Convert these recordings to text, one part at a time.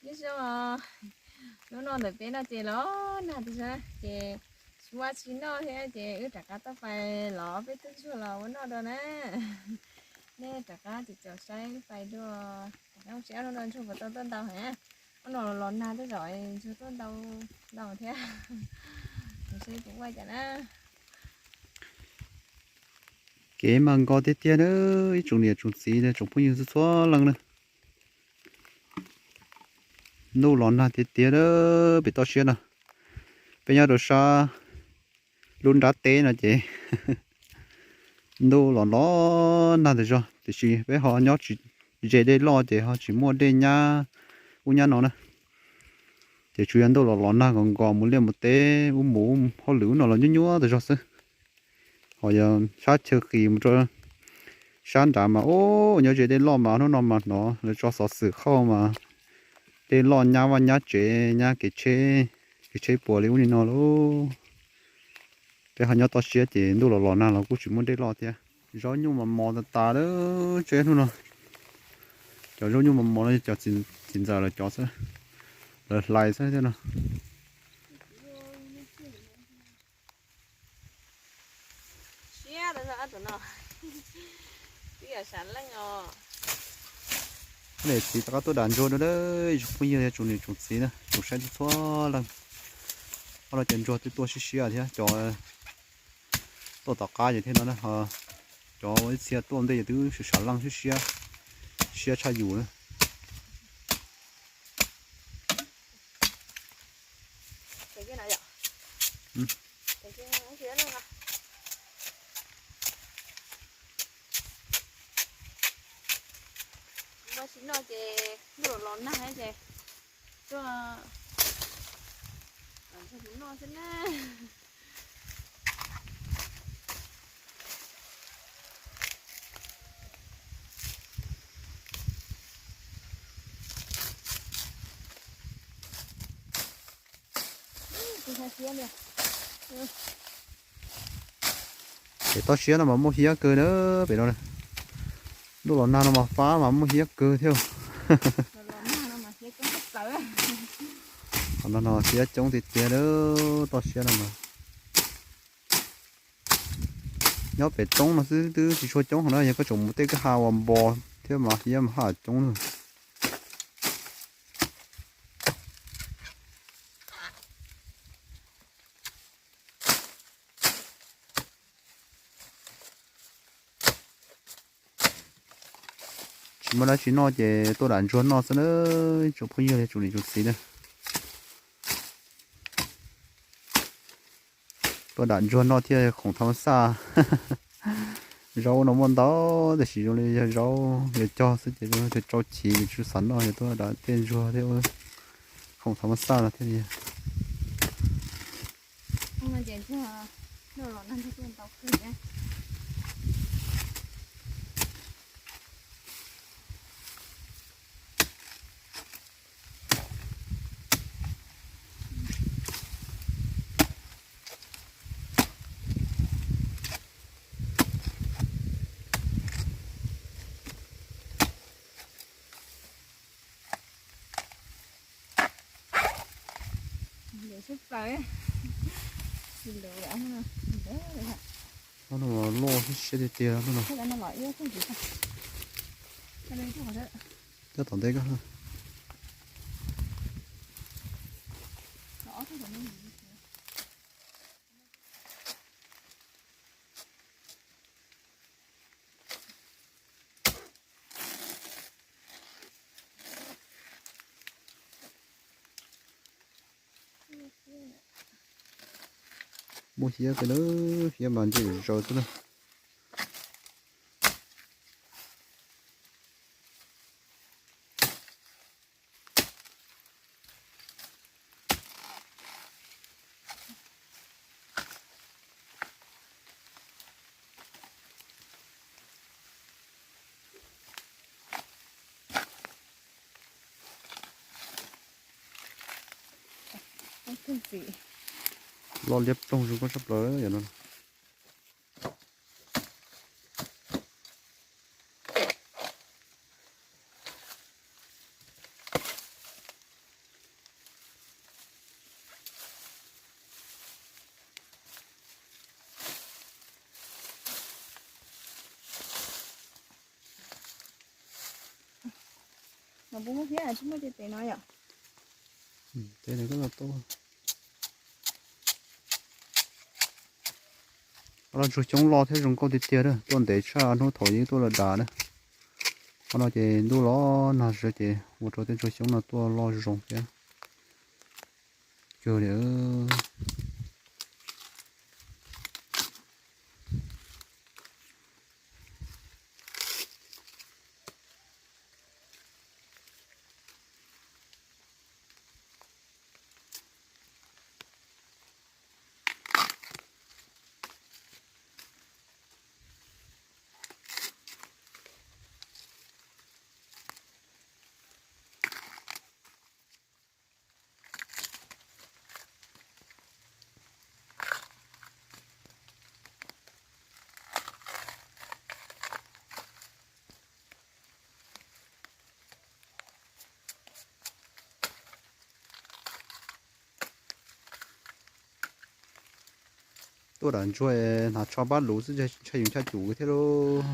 Nyob zoo, hnub no ntawm peb no ces los nag tiag zog ces tsis muaj tsi noj thiab ces wb rov qab tuaj pais los peb tug ntsuag los ua noj rau na. Nej rov qab caum caum saib pais dua, rov qab mus saib ob hnub no ntsuag puas tau tuaj ntau heev. Hnub no los nag tej zaum ntsuag tuaj ntau ntau thiab. Mus saib puas muaj cas na. Kev mas nkos tiag tiag na, ib tsoom niam tsoom txiv tsoom phooj ywg txhua txhua leej na. Ntuj los nag tiag tiag pem toj siab no. Peb nyob rau sab lub nrab teb no ces ntuj los los nag tas zog, tiam sis peb ho nyob tsis ze dej loj ces ho tsis muaj dej nyab ub nyab no na. Ces tsuas yog ntuj los los nag nkos nkos mus liaj mus teb ub mus hauj lwm ub no los nyuaj nyuaj tas zog xwb. Ho yog sab chaw qis mus rau sab nrad mas ub nyob ze dej loj mas hnub no mas hnov lawv tso xov xwm qhauj mas dej loj nyab vaj nyab tsev nyab kev tsheb, kev tsheb puas li ub li no lauj. Peb ho nyob toj siab ces ntuj los los nag los kuj tsis muaj dej loj thiab. Zaub nyuj mas mos tas tas lawm tseb hnub no. Cov zaub nyuj mos mos no yog cov txiv ntxawm lawv cov xwb, lawv hlais xwb thiab no. Niam txiv rov qab tuaj dam ntsuag dua ib tsoom phooj ywg tsoom niam tsoom txiv na tsoom saib txhua leej. Ob no cov ntsuag twb tuaj siab siab thiab cov tuaj tom qab ces thiab no na, cov ib txhia tuaj ntej ces twb sam leej siab siab, siab tshaj yus na. Ua tsis noj ces ntuj los los nag ces tuaj noj xwb na. Pem toj siab no mas muaj hiab kawg na, pem no. Ntuj los nag no mas fab mas muaj hiab kawg thiab. Qhov no no hiab coob tiag tiag lawm, toj siab no mas. Nyob pem roob no xwb twb tsis tshua coob heev na, yog koj tseem mus tej kwj ha uas npos thiab mas hiab mas haj coob na. Tsis muaj dab tsi noj ces tuaj dam ntsuag noj xwb na, ib tsoom phooj ywg tsoom niam tsoom txiv na. Tuaj dam ntsuag noj thiaj khoom thav mas xaj. Zaub no muaj ntau tab sis zoo li yog zaub yog cog xwb ces zoo li rau chiv ces tsis xav noj ces tuaj dam tej ntsuag thiab khoom thav mas xaj no thiaj li. Loj siab tiag tiag no. Coj tom ntej ko. Muaj hiab kawg na, hiab mas ntsej zaws xwb na. Loj liab ploog zoo nkauj tshaj plaws no. Los puas muaj thiab, tsis muaj ces tes no yom. Tes no los tau. Ob lub ntsuag xyoob loj thiab zoo nkauj tiag tiag, tuaj ntev tshaj hnub thaum yeej tuaj los dav na. Qhov no ces ntuj los nag zog ces ua rau tej ntsuag xyoob no tuaj loj zoo thiab. Cuag li. Tuaj dam ntsuag hnav tsho pab luv xwb, ntshai yus nchaj cum thiab lauj.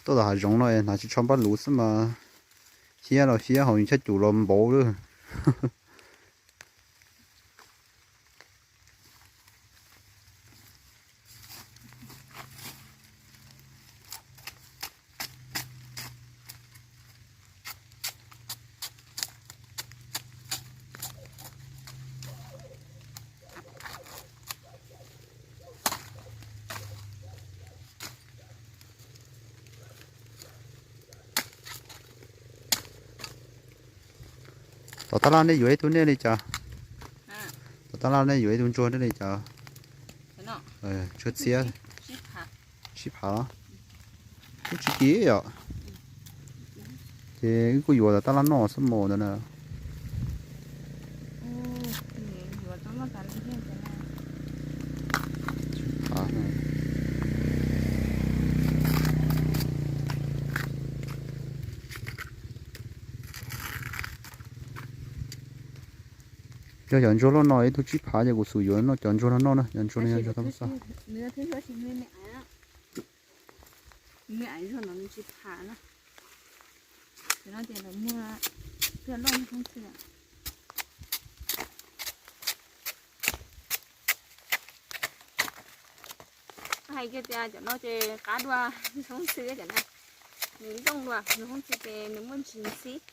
Tuaj tom hav zoov no hnav tsis tsho pab luv xwb mas hiab los hiab, haus yus nchaj cum los npauv lawm. Tom tab laj nej yuav ib tug nej li cas? Tom tab laj nej yuav ib tug ntsuag nej li cas? Tshuav txhiab sib phav los? Kuj tsis kim yom. Ces wb kuj yuav tom tab laj noj xwb mas ntawd na. Yog cov ntsuag loj no ib tug tsib phav ces kuv xum yuav noj cov ntsuag no noj na, cov ntsuag no yog ntsuag tau xaj. Hais kiag tias cov no ces qab dua ntxhoob ntxhw cov na, nws looj dua ntxhoob ntxhw ces nws muaj ntsis ntxhib.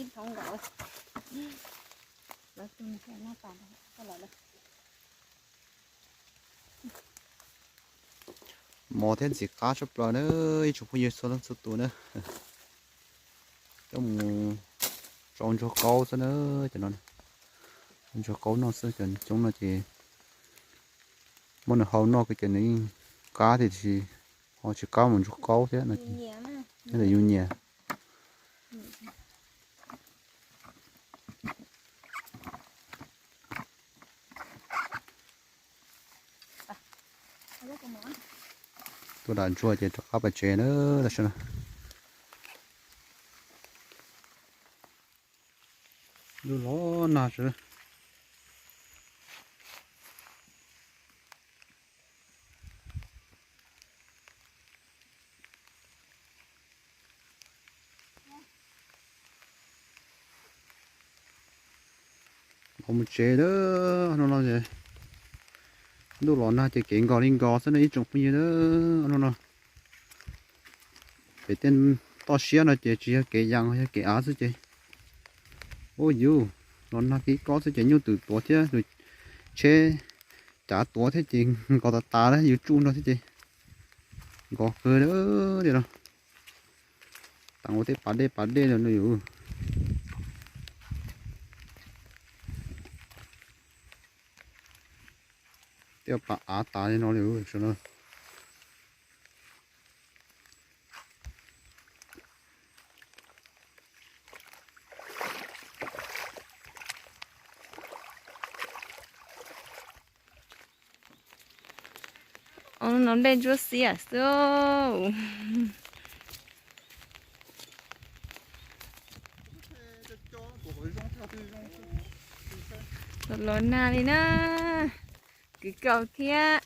Ib thoob nkaus. Mos thiab ntxim qab tshaj plaws na, ib tsoom phooj ywg txhua leej txhua tus na. Coj mus rau ntsuag kaub xwb na, cov no ntsuag kaub noj xwb, cov coob no ces muab nws hau noj ces nws yeej qab tiam sis ho tsis qab mus ntsuag kaub thiab no ces nyob ntawm yus nyiam. Tuaj dam ntsuag ces rov qab pais tsev na, tam sim no. Ntuj los nag tsis. Los mus tsev lawm no no ces ntuj los nag ces kev nkos li nkos xwb no ib tsoom phooj ywg na, no no. Pem tej toj siab no ces tsis yog kev yas, yog kev av xwb ces. Ub yus, los nag kev kob xwb ces nyuj twm tuav thiab, tsheb cav tuav thiab ces nkos tas tas lawm, yus tsuj nrog thiab ces nkos kawg li no. Teev ua tej pas dej pas dej no yus. Tej pas av tas li no li. Os, no dej ntsuab xiab xwb. Los nag li na, kwv kaus thiab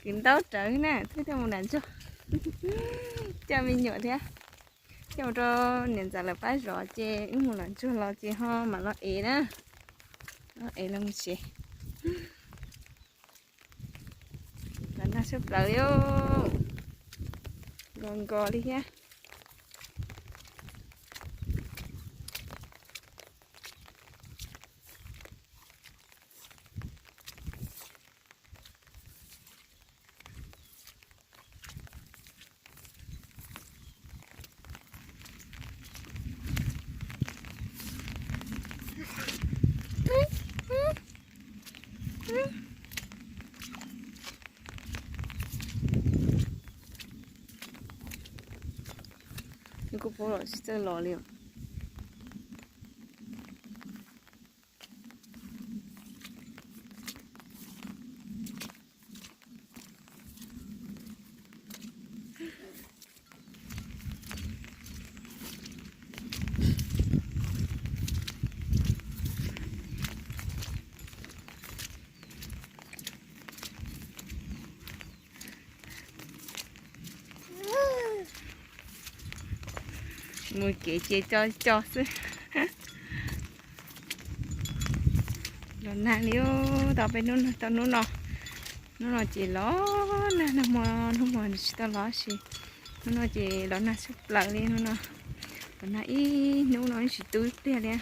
kwv ntaub rawv na, twb coj mus nram ntsuag. Coj me nyuam thiab, coj mus rau niam ntxawm lawv pab zov ces wb mus nram ntsuag los ces ho mam los ev na, los ev los mus tsev. Los nag siab plaws li, nkaus nkaus li thiab. Nws kuj paub los tsis txawj los li os. Mus kev ces co co xwb. Los nag li tau peb hnub no, tau hnub no, hnub no ces los nag, nag hmo, hnub hmo nws tsis tau los tab sis hnub no ces los nag siab plaws li hnub no. Los nag ib hnub no tsis tu ib pliag li.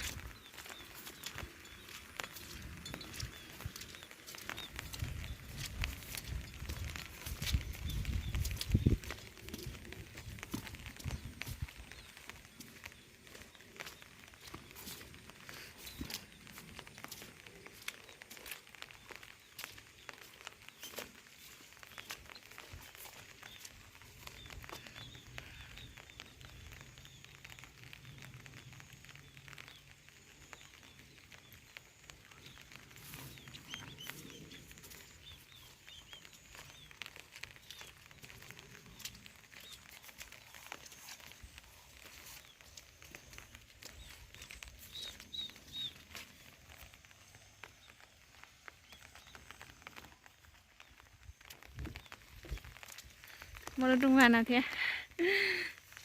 Muaj lub rooj vag no thiab.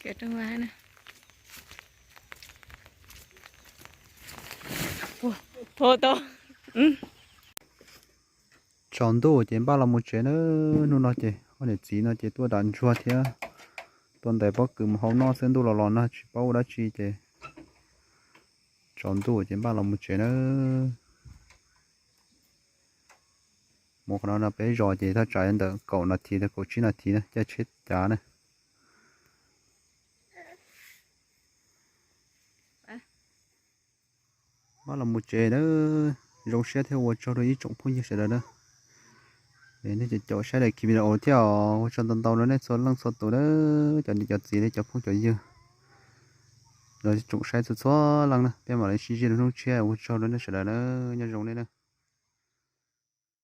Cov rooj vag no. Thaum tau tsaus ntuj ces npaj los mus tsev na. Hnub no ces ob niam txiv no ces tuaj dam ntsuag thiab tuaj ntais pob kws mus hau noj xwb, ntuj los los nag tsis paub ua dab tsi ces tsaus ntuj ces npaj los mus tsev na. Mus qhov no no peb zos ces thaj tsam ntawm kaum nas this txog kaum tsib nas this na, caij tsheb cav na. Npaj los mus tsev na. Zoo siab thiab ua tsaug rau ib tsoom phooj ywg sawv daws na. Nej caum saib daim video thiab os, ua tsaug ntau ntau rau nej txhua leej txhua tus na, cov niam cov txiv li cov phooj cov ywg, los tsoom saib txhua txhua leej na. Peb mam li sib ntsib rau hnub tshiab, ua tsaug rau nej sawv daws na, nyob zoo nej na.